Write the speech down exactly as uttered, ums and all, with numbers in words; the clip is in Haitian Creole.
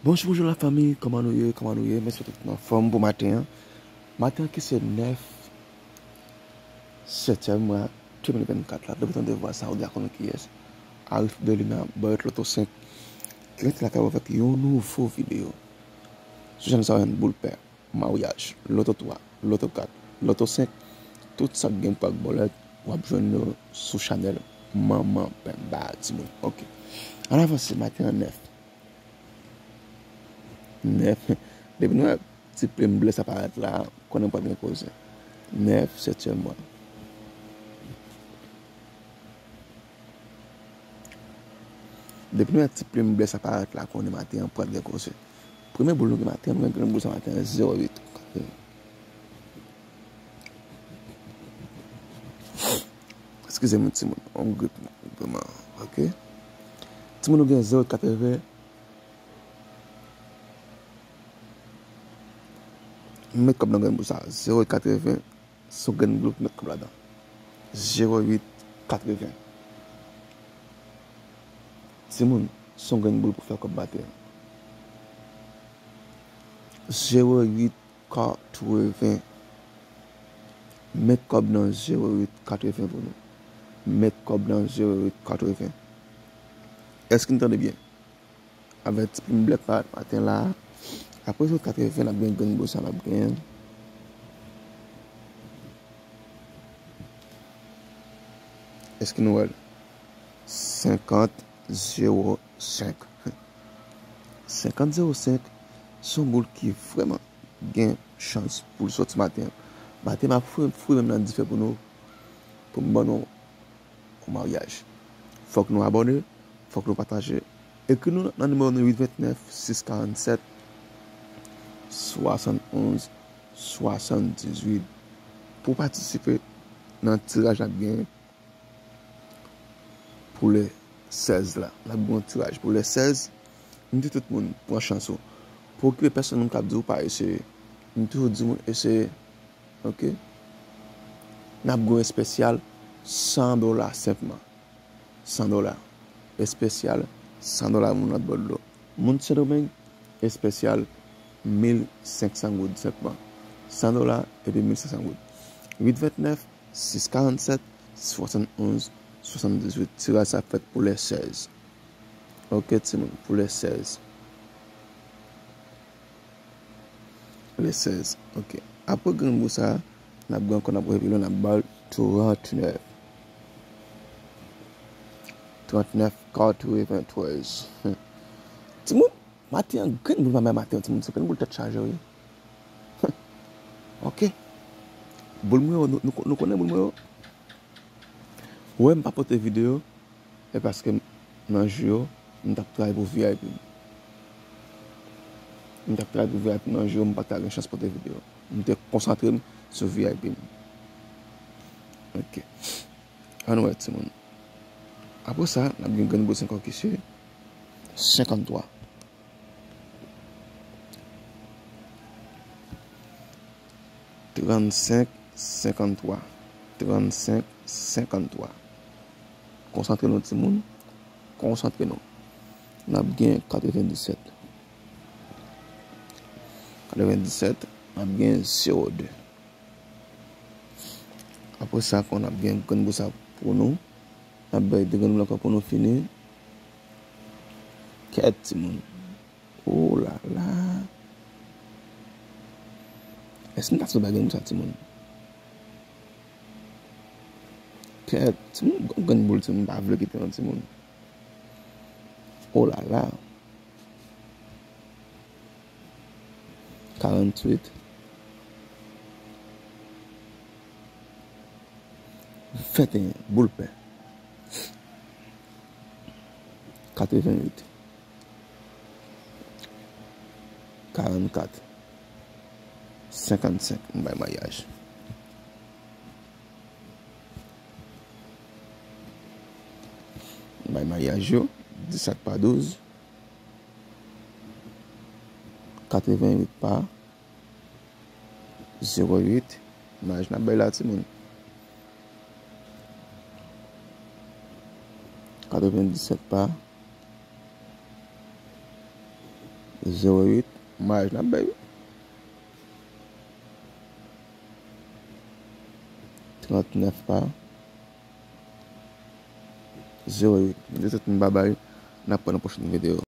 Bonjou, bonjou lafanmi, kòman nou ye, kòman nou ye? M espere tout moun anfòm pou maten an. Maten an ki se nèf setyèm mwa de mil vennkat la, depi w tande vwa sa, ou deja konnen kiyès. Arif Delima, Boyot Loto senk, ki rantre lakay ou avèk yon nouvo videyo. Sou chèn sa, w jwenn boul pè, maryaj, loto twa, loto kat, loto senk, tout sa k gen pou ak bòlèt, w ap jwenn yo sou chanèl Manman Penba, timoun. Ok. Ann avanse, maten an nèf. Nèf. Depi nou wè ti plim ble sa parèt la, konnen pral gen koze. Nèf setyèm mwa. Depi nou wè ti plim ble sa parèt la, konnen maten an pral gen koze. Premye boul nou gen maten an, nou gen grenn boul sa maten an, zewo uit. Eskize m, timoun, yon grip, vrèman, ok? Timoun, nou gen zewo uit katreven. Met kòb nan grenn boul sa, zewo uit katreven, se yon grenn boul pou met kòb ladan. Zewo uit katreven. Timoun, se yon grenn boul pou fè kòb maten an. Zewo uit katreven. Met kòb nan zewo uit katreven pou nou. Met kòb nan zewo uit katreven. Èske n tande byen? Avèk ti plim blèt pa maten la. Apre zewo uit katreven, n ap gen grenn boul sa, n ap gen. Èske nou wè l? Senkant zewo senk. Senkant zewo senk, se yon boul ki vrèman gen chans pou l soti maten an. Maten m ap foure, foure men m nan dife pou nou, pou m ban nou yon maryaj. Fòk nou abòne, fòk nou pataje. Ekri nou nan nimewo nou, uit vennèf, sis karannsèt, swasannonz, swasanndizuit, pou patisipe nan tiraj n ap genyen pou le sèz la. N ap gen yon tiraj pou le sèz. M di tout moun, pran chans ou. Pa okipe pèsonn moun k ap di w pa eseye. M toujou di moun eseye. Ok? N ap gen yon espesyal san dola senpman. San dola. Espesyal san dola moun lòt bò dlo. Moun Sendomeng, espesyal mil senk san goud senpman. San dola epi mil senk san goud. Uit vennèf, sis karannsèt, swasannonz, swasanndizuit. Tiraj sa fèt pou le sèz. Ok, timoun, pou le sèz. Le sèz. Ok. Apre grenn boul sa, n ap gen ankò, n ap revele, n ap ba l trannèf. Trannèf katreventrèz. Timoun, maten an, grenn boul pa bay maten an, timoun, se grenn boul tèt chaje, wi. Ok. Boul mwen yo, nou, nou, nou konnen boul mwen yo. Ou wè m pa pote videyo, e paske m, nan jou yo, m t ap travay pou V I P m. M t ap travay pou V I P m nan jou yo, m pa t ka gen chans pote videyo. M te konsantre m sou V I P m. Ok. Ann wè, timoun. Apre sa, n ap gen grenn boul sa ankò ki se senkanntwa. Trannsenk, senkanntwa. Trannsenk, senkanntwa. Konsantre nou, timoun. Konsantre nou. N ap gen katrevendisèt. Katrevendisèt, n ap gen zewo de. Apre sa, kon ap gen grenn boul sa pou nou. N ap bay de grenn boul ankò pou nou fini. Kèt, timoun. Oh la la. Èske m ta sou bay grenn boul sa, timoun? Kèt, timoun, grenn boul, timoun, m pa vle kite non, timoun. Oh la la. Karanntuit. Venteyen, boul pè. Katrevenuit. Karannkat. Senkannsenk, m bay maryaj. M bay maryaj yo, disèt pa douz. Katrevenuit pa zewo uit, maryaj n ap bay la, timoun. Katrevendisèt pa Zewo uit, mayaj n ap bay wi. Trant nèf pa. Zewo uit. M di tout moun babay. N ap pran nan pwochèn videyo.